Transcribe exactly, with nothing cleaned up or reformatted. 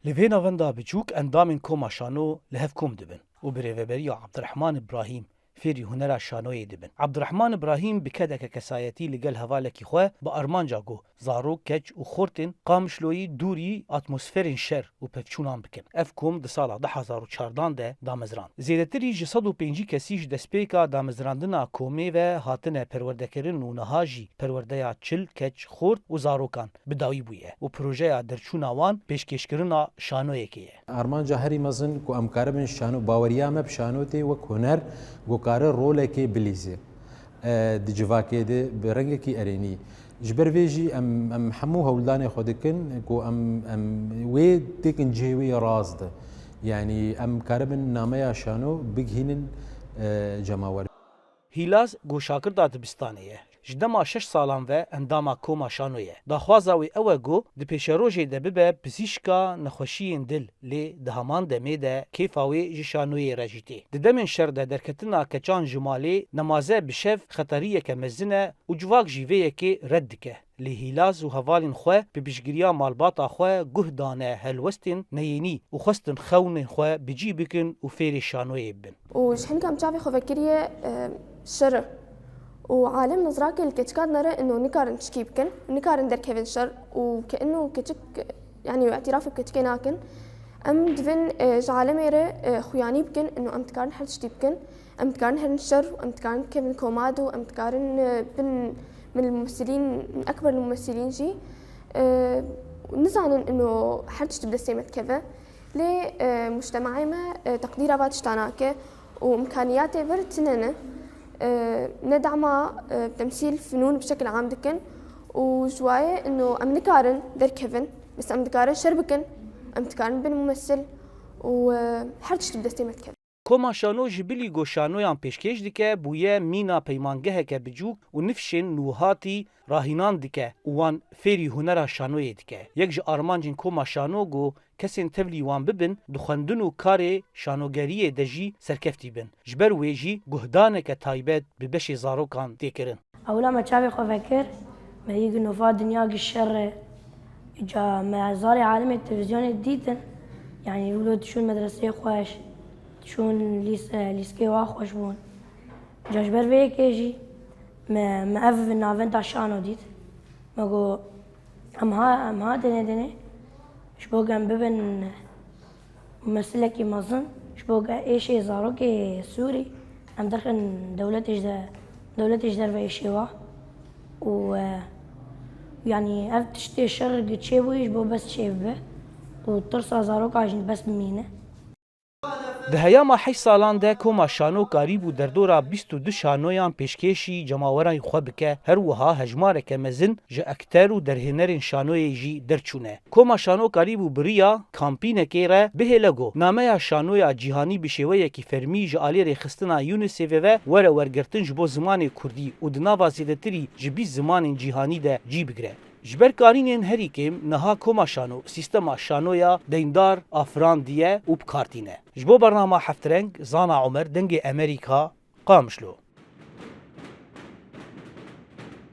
Li vê navenda biçûk endamên Koma Şano li hev kom dibin û bi rêveberiya Abdurehman Ibrahîm fêrî hunera şanoyê dibin. Abdurehman Ibrahîm bi kedeke kesayetî li gel hevalekî xwe bi armanca ku zarok, keç û xortên Qamişloyî dûrî atmosferên şer û pevçûnan bikin. Ev kom di sala du hezar û çardan de damezrand. Zêdetirî ji sed û pêncî kesî ji destpêka damezrandina komê ve hatine perwerdekirin û niha jî perwerdeya çil keç, xort û zarokan bi dawî bûye û projeya derçûna wan pêşkêşkirina şanoyekê ye. Armanca herî mezin ku em karibin şano, baweriya me bi şano tê wek huner ku kare rolekê bilîze, e, di civakê de bi rengekî erênî. Ji ber vê jî em, em hemû hewldanê xwe dikin ku em, em wê têkin cihê wê ya rast de. Yanî em karibin nameya şano bigihînin, e, cemawer. Hîlaz ku şagirda dibistanê ye. Ji dema şeş salan ve endama Koma Şano ye. Daxwaza wê ew e ku di pêşerojê de bibe pizîşka nexweşiyên dil, lê di heman demê de kêfa wê ji şanoyê re jî tê. Di demên şer de derketina keçan ji malê nemaze bi şev xeteriyeke mezin e û civak jî vê yekê red dike. Lê Hîlaz û hevalên xwe bi piştgiriya malbata xwe guh dane helwestên neyênî û xwestin xewnên xwe bi cî bikin û fêrê şanoyê bibin. Û ji hin ka em çavê xwe vekiriye, e, şer e. Û alem nizrake li keçika dinere ino nikarin tişkî bikin, nikarin derkevin şer û ke ino keçik, yanî îtiraf bi keçikê nakin. Em divin, e, ji alemê re, e, xuyanî bikin, ino em dikarin her tiştî bikin. Em dikarin herin şer, em dikarin bikevin koma de û em dikarin, e, bin min mumesilîn, min ekber mumesilîn jî, e, nizanin ino her tişt bi destê me dikeve. Lê, e, mujtemaê me, e, teqdîra va tişta nake û imkaniyatê vir tune ne. E, ne dema, e, temsîl, fenûn bi şekil am dikin û ji wayê ino em nikarin derkevin, bes em dikarin şer bikin, em dikarin bin mumesil û, e, her tişt bi destê me dikeve. Koma Şano ji bilî ku şanoyan pêşkêş dike, bûye mîna peymangeheke biçûk û nifşên nûhatî rahînan dike û wan fêrî hunera şanoyê dike. Yek ji armancên Koma Şano ku kesên tevlî wan bibin, di xwendin û karê şanogeriyê de jî serkeftî bin. Ji ber wê jî guhdaneke taybet bi beşê zarokan tê kirin. Ewla me çavê xwe vekir, me yê gi nova dinya gi şer e. Îca me zarê alemê televîzyonê dîtin. Yanî wilo diçûn medreseyê xweş, diçûn lîs-, e, lîskê wa xweş bûn. Îca ji ber vê yekê jî me, me ev navenda şano dît. Me got, em ha, em ha denê denê, ji bo ku em bibin mumesilekî mezin, ji bo ku êşê zarokê Sûrî em derxin dewletê ji de, dewletê ji derve êşê wa. Û, e, yanî ev tiştê şer gi çêbûyî ji bo bes çêbibe. Û tirsa zaroka jî bes bimîne. Di heyama heşt salan de Koma Şano karîbû derdora bîst û du şanoyan pêşkêşî cemawerên xwe bike, her wiha hejmareke mezin ji ekter û derhênerên şanoyê jî derçûne. Koma Şano karîbû bi riya kampînekê re bihêle ku nameya şanoya cîhanî bi şêweyekî fermî ji alî rêxistina UNICEFê ve were wergirtin ji bo zimanê kurdî û di nava zêdetirî ji bîst zimanên cîhanî de cî bigire. Ji ber karînên herî kêm niha Koma Şano sîstema şanoya deyndar afirandiye û bi kar tîne. Ji bo bernama Heftreng, Zana Omer, Dengê Emerîka, Qamişlo.